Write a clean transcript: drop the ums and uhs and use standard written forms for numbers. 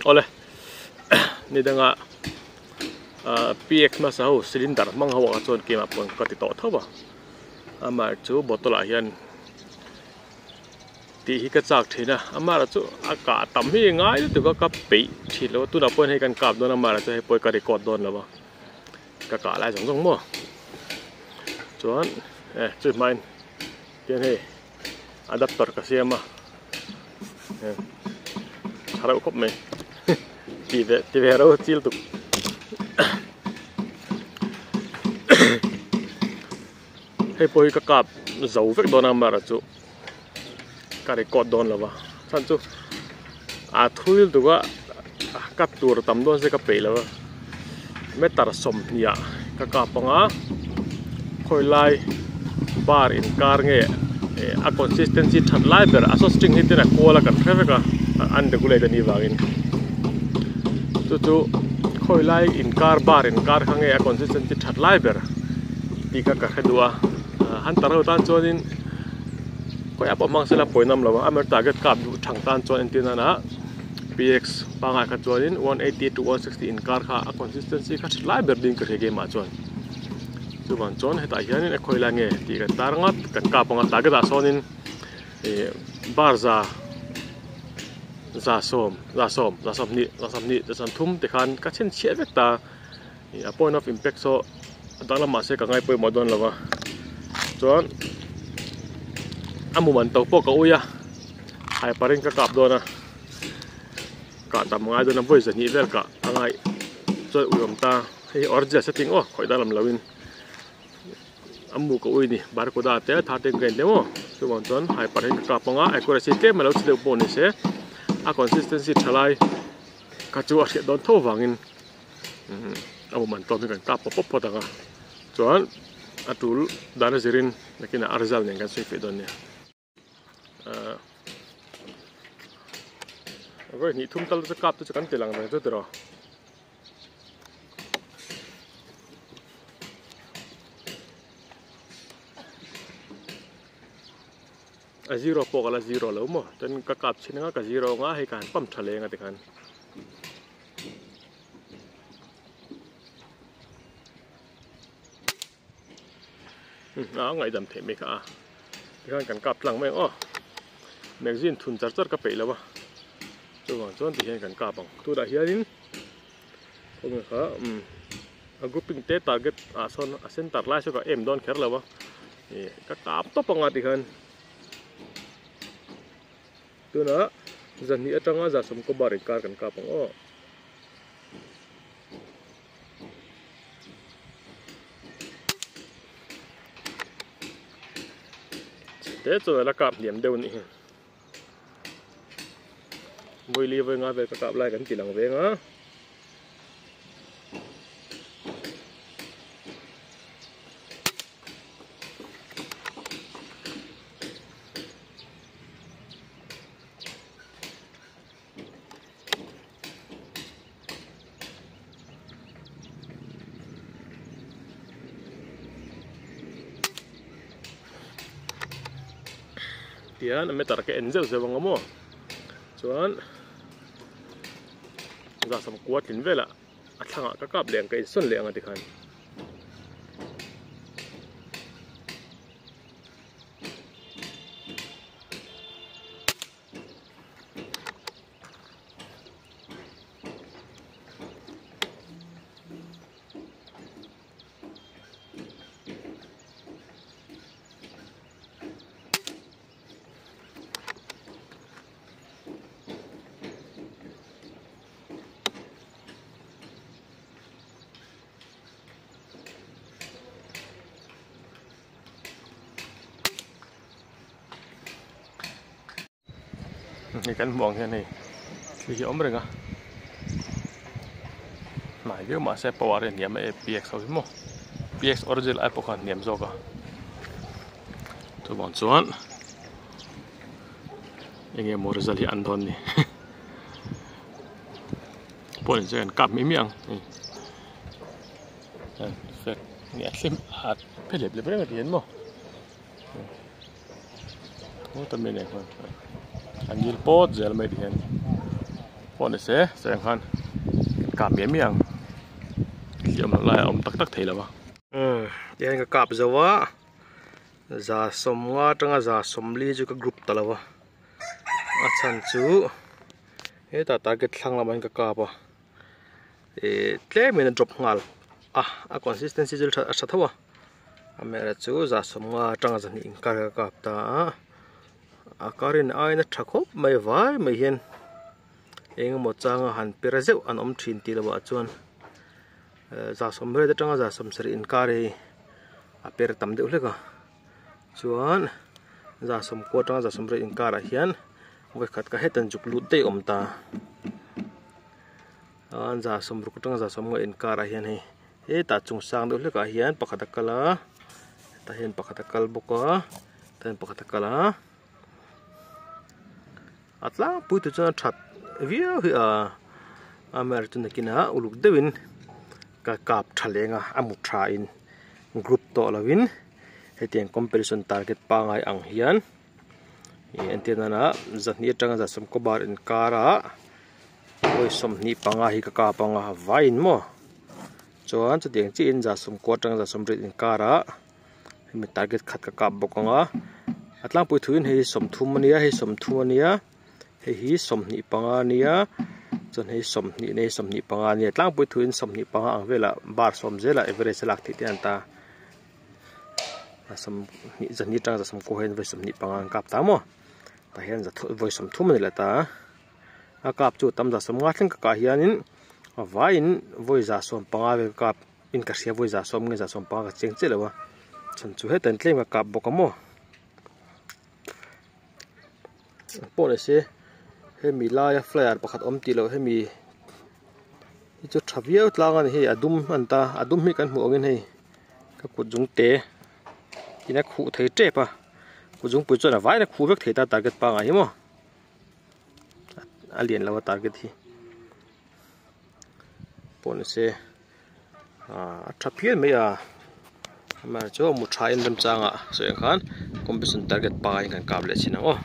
Awle ni danga PX hmasa ho cylinder hmang ho ah chuan keimah pawn ka ti tawh tho a amah chu bottle ah hian tih hi ka chak thin a amaherawh chu a kah tam hi ngai lutuk a ka peih thin lo a tunah pawh hei kan kap dawn a amaherawh chu hei pawh hi ka record dawn lo a ka kah lai zawng zawng maw chuan e chu hmain tian hei adapter ka siam a tha reuh khawp mai ti ve ti ve reuh chil tuk hei pawh hi ka kap zo vek dawn a amaherawh chu ka record dawn lo va chhan chu a thui lutuk a cut tur tam dawn se ka peih lo va meter sawmhnih ah ka kap ang a khawi lai bar inkar nge eh a consistency that lai ber a saw string hi ten a kual a kan hre vek a unregulate a nih vangin chu chu khawi lai inkar bar inkar kha nge a consistency that lai ber tih kha ka hre duh a hunter ho tan chuanin. Khawiah pawh hmang sela pawi nawm lo ang a target kap duh thang tan chuan entir nana px pangai kha chuanin 180 to 160 inkar kha a consistency kha tha lai ber ding ka hria game ah chuan chuvang chuan hetah hianin a khawi lai nge tih kan tar ngawt kan kap anga target ah sawnin ih bar za za sawm za sawm za sawmhnih za sawmhnih za sawmthum te khan ka chhinchhiah vek ta. Ih a point of impact saw a danglam mahse ka ngai pawimawh dawn lo va chuan a mu man to pawh ka ui a hyper in ka kap dawn a kah tam ngai dawn a vawi zahnih vel kah a ngai chuan ui awm ta hei hi original setting aw khawih danglam lo in a mu ka ui ni barracuda te thirteen grain te maw chuvang chuan hyper in ka kap ang a accuracy tlem a lo chhe deuh pawh ni se a consistency tha lai kha chu a hriat dawn tho vangin. A awm an tlawm hi kan kap pawp pawp phawt ang a chuan a tul dan a zirin nakinah a result nen kan sawi feh dawn nia ahh vawi hnih thum tal chu kap te chu kan ti lang reng chu tiraw. A zero pawh ka la zero lo maw chuan ka kap chhin anga ka zero anga hei ka han pump tha leng a tikhan. A ngaihdam theih mai kha a tikhan kan kap tlang mai ang aw magazine thun char char ka peih lo a chuvang chuan tihian kan kap ang tunah hianin khawnge kha umm a grouping te target ah sawn a center lai saw ka em dawn kher lo a ih ka kap tawp ang a tikhan. Tunah zahnih atanga zah sawmkaw bar inkar kan kap ang aw. Te chuan ala kap hniam deuh anih hi. Vawili vawi nga vel ka kap lai kan ti lang veng a. Tihian a meter ka en zeuh zeuh ang a maw chuan zah samkua tlin velah a thlangah ka kap leh ang ka insawn leh ang a tikhan. Hei kan hmuh ang hian hei thli hi a awm reng a hnai viau mahse power hi a hniam a apx ho hi maw px original ai pawh khan a hniam zawk a chuvang chuan eng emaw result hi an dawn ni pawh ni se an kap miah miah ang hei. A thlim a phe lep lep reng a ti hian maw maw ta mai nen khuan a ngil pawt zel mai ti hian. Pawh ni se sawi ang khan kan kap miah miah ang hliam loh lai a awm tak tak thei lo a. Umm tihian ka kap zo a za sawmnga atanga za sawmli chu ka group ta lo a a chhan chu hetah target thlang lamah hian ka kap a ih tlem in a drop nghal a a consistency chu a tha tho a amaherawhchu za sawmnga atanga zahnih inkar ka kap ta a. A karin aiin a tha khawp mai vai mai hian eng emaw changa han per zeuh an awm thin tih lovah chuan za sawmriat atanga za sawmsarih inkar hi a per tam deuh hlek a chuan za sawmkua atanga za sawmriat inkarah hian vawikhat ka heta zuk lut daih a awm ta a za sawmruk atanga za sawmnga inkarah hian hei hetah chung sang deuh hlekah hian pakhat a kal a tah hian pakhat a kal bawk a. Ten pakhat a kal a a tlangpui tur chuan a that viau hi a amaherawh chu nakinah uluk deuhin ka kap tha leng a a mu tha in group tawh lovin hetiang competition target pangai ang hian ih entir nana zahnih atanga zah sawmkaw bar inkarah vawi 25 hi ka kap anga vaiin maw chuan chutiang chiahin zah sawmkua atanga zah sawmriat inkarah. Hemi target khat ka kap bawk ang a a tlangpui thuin hei hi 30 ania hei 30 ania hei hi 25 ania chuan hei 20 ania hei 25 ania tlangpui thuin 25 ang velah bar sawm zelah average a lak theih te an ta a 20 zahnih atanga za sawmkua hian vawi 25 an kap ta maw tah hian za vawi 30 ani leh ta a kap chu tam za 50 thleng ka kah hianin a vaiin vawi za 15 vel ka kap. In ka hria vawi 70 nge 75 ka chiang chiah lo a chhan chu heta in tlem ka kap bawk a maw pawh ni se hemi laia flyer pakhat awm tih loh hemi hi chu tha viau tlang a ni hei a dum a ni ta a dum hi kan hmuh angin hei ka kut zung te in a khuh thei tep a kut zungpui chuan a vaiin a khuh vek thei ta target pangai hi maw a lian lo a target hi pawh ni se. A tha phian mai a amaherawhchu mu tha in remchangah sawi ang khan competition target pangai in kan kap leh thin ang aw.